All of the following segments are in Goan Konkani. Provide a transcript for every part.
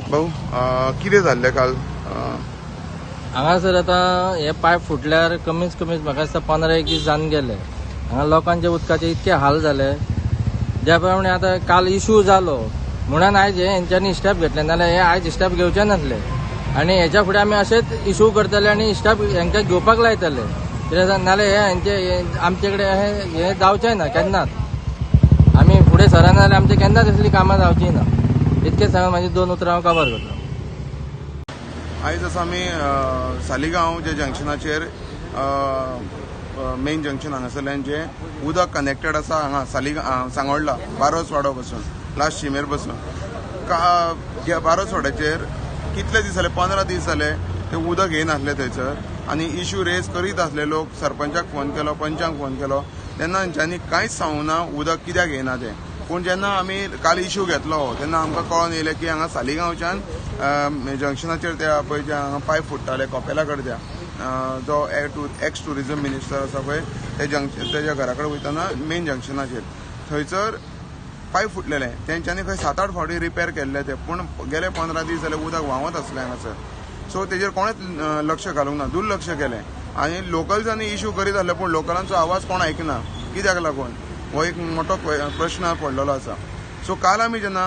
भाऊ कितें जाल्लें काल हांगासर? आतां हे पायप फुटल्यार कमीत कमीत म्हाका दिसता 15-1 दीस जावन गेले. हांगा लोकांचे उदकाचे इतके हाल जाले, ज्या प्रमाणे आतां काल इशू जालो म्हणून आयज हे हेंच्यांनी स्टेप घेतले, नाजाल्यार हे आयज स्टेप घेवचे नासले. आनी हेच्या फुडें आमी अशेंच इशू करतले आनी स्टेप हेंकां घेवपाक लायतले, कित्याक नाजाल्यार हे हेंचे आमचे कडेन हें जावचें ना केन्नाच. आमी फुडें सरना जाल्यार आमचें केन्नाच असलीं कामां जावचीं ना. इतकें सांगून म्हाजी 2 उतरां हांव कवर करता. आयज आसा आमी सालिगांव जे जंक्शनाचेर, मेन जंक्शन हांगासरल्यान जें उदक कनेक्टेड आसा हांगा सालिगांव सांगोडला बारोस वाडो बसून लास्ट शिमेर बसून बारोस वाड्याचेर कितले दीस जाले, 15 दीस जाले ते उदक येनासलें थंयसर. आनी इशू रेज करीत आसले लोक, सरपंचाक फोन केलो, पंचांक फोन केलो, तेन्ना तेंच्यांनी कांयच सांगूंक ना उदक कित्याक येना तें. पूण जेन्ना आमी काल इशू घेतलो तेन्ना आमकां कळोन येयलें की हांगा सालिगांवच्यान जंक्शनाचेर त्या पळय जे हांगा पायप फुट्टाले कपेला कडच्या, जो एक्स टुरिझम मिनिस्टर आसा पळय ते जंक्शन, तेज्या घरा कडेन वयतना मेन जंक्शनाचेर थंयसर पायप फुटलेले. तेंच्यांनी खंय 7-8 फावटी रिपेर केल्ले ते, पूण गेले 15 दीस जाले उदक व्हांवत आसलें हांगासर. सो तेजेर कोणेच लक्ष घालूंक ना, दुर्लक्ष केलें आनी लोकल्सांनी इशू करीत आसले, पूण लोकलांचो आवाज कोण आयकना कित्याक लागून, हो एक मोठो प्रश्न पडलेलो आसा. सो काल आमी जेन्ना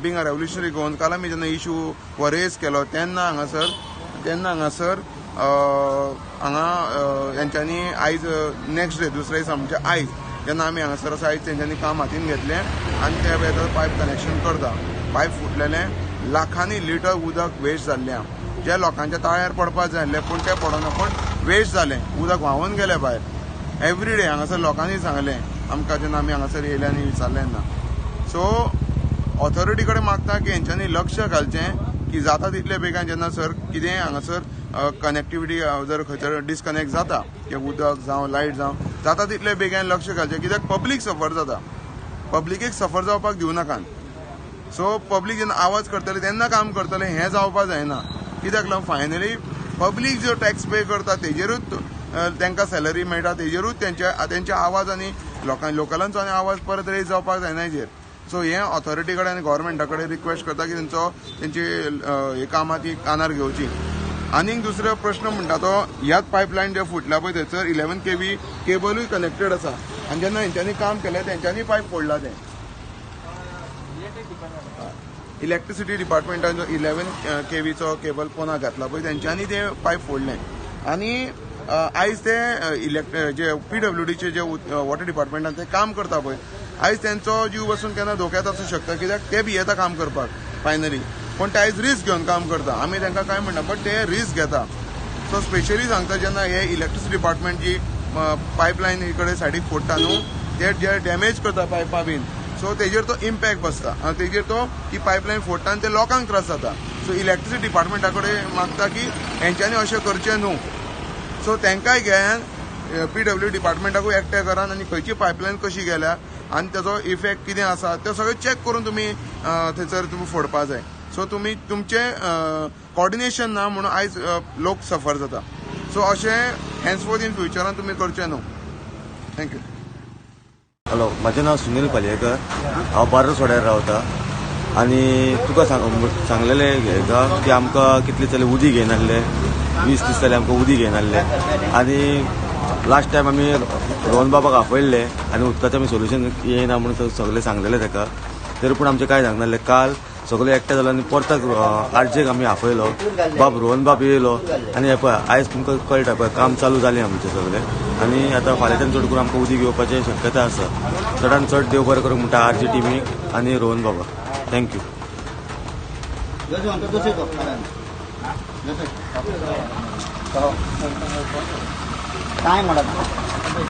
बींग अ रेवल्युशनरी गोवन, काल आमी जेन्ना इशू हो रेज केलो तेन्ना हांगासर हांगा हेंच्यांनी आयज नेक्स्ट डे दुसऱ्या दिसा म्हणजे आयज जेन्ना आमी हांगासर आसा, आयज तेंच्यांनी काम हातीन घेतलें आनी ते वेळार पायप कनेक्शन करता. पायप फुटलेलें, लाखांनी लिटर उदक वेस्ट जाल्लें आहा, जे लोकांच्या ताळ्यार पडपाक जाय आसलें पूण तें पडना, पूण वेस्ट जालें, उदक व्हांवून गेलें भायर. एवरी डे हांगासर लोकांनी सांगलें आमकां जेन्ना आमी हांगासर येयले आनी विचारलें तेन्ना. सो ऑथॉरिटी कडेन मागता की हेंच्यांनी लक्ष घालचें की जाता तितले बेगान जेन्ना सर कितेंय हांगासर कनेक्टिविटी जर खंयसर डिस्कनेक्ट जाता, उदक जावं लायट जावं, जाता तितले बेगान लक्ष घालचें, कित्याक पब्लीक सफर जाता, पब्लिकेक सफर जावपाक दिवं नाकात. सो पब्लीक जेन्ना आवाज करतले तेन्ना काम करतले, हें जावपाक जायना, कित्याक लागून फायनली पब्लीक जो टॅक्स पे करता तेजेरूच तांकां सॅलरी मेळटा, तेजेरूच तेंचे आवाज आनी लोकलांचो आनी आवाज परत रेज जावपाक जायना हेजेर. सो हें ऑथॉरिटी कडेन आनी गव्हर्मेंटा कडेन रिक्वेस्ट करता की तेंची ही कामां ती कानार घेवची. आनीक दुसरो प्रश्न म्हणटा तो ह्याच पायपलायन जे फुटला पळय थंयसर 11 kV केबलूय कनेक्टेड आसा आनी जेन्ना हेंच्यांनी काम केलें तेंच्यांनी पायप फोडला तें. इलेक्ट्रिसिटी डिपार्टमेंटान जो 11 kVचो केबल पोना घातला पळय तेंच्यांनी तें पायप फोडलें. आनी आयज ते जे PWDचे जे वॉटर डिपार्टमेंटान ते काम करता पळय, आयज तेंचो जीव बसून केन्ना धोक्यात आसूं शकता, कित्याक ते भियेता काम करपाक फायनली, पूण ते आयज रिस्क घेवन काम करता. आमी तांकां कांय म्हणना, बट ते रिस्क घेता. सो स्पेशली सांगता जेन्ना हे इलेक्ट्रिसिटी डिपार्टमेंट जी पायपलायन इकडे सायडीक फोडटा न्हू, ते जे डॅमेज करता पायपां बीन, सो तेजेर तो इम्पॅक्ट बसता, तेजेर तो ती पायपलायन फोडटा आनी ते लोकांक त्रास जाता. सो इलेक्ट्रिसिटी डिपार्टमेंटा कडेन मागता की हेंच्यांनी अशें करचें न्हू. सो तांकांय घेयान PW डिपार्टमेंटाकूय एकठांय करान आनी खंयची पायपलायन कशी गेल्या आनी तेजो इफेक्ट कितें आसा तें सगळें चॅक करून तुमी थंयसर तुमी फोडपा जाय. सो तुमी तुमचें कॉर्डिनेशन ना म्हणून आयज लोक सफर जाता. सो अशें हेन्सफोर्थ इन फ्युचरान तुमी करचें न्हू. Thank you. Hello, म्हाजें नांव सुनील पालयेकर, हांव बार्रोस वाड्यार रावता आनी तुका सांगलेलें हेका की आमकां कितले जाले उदीक घेयनासले, 20 दीस जाले आमकां उदीक घेयनासले. आनी लास्ट टायम आमी रोहन बाबाक आपयल्ले आनी उदकाचें आमी सोल्युशन येयना म्हणून सगळें सांगलेलें ताका, तरी पूण आमचें कांय सांगनासलें. काल सगळे एकठांय जालो आनी परत आरजेक आमी आपयलो, बाब रोहन बाब येयलो आनी हे पळय आयज तुमकां कळटा पळय काम चालू जालें आमचें सगळें. आनी आतां फाल्यांच्यान चड करून आमकां उदीक येवपाची शक्यता आसा. चडान चड देव बरें करूं म्हणटा आरजी टिमीक आनी रोहन बाबा. Thank you. काय म्हणत.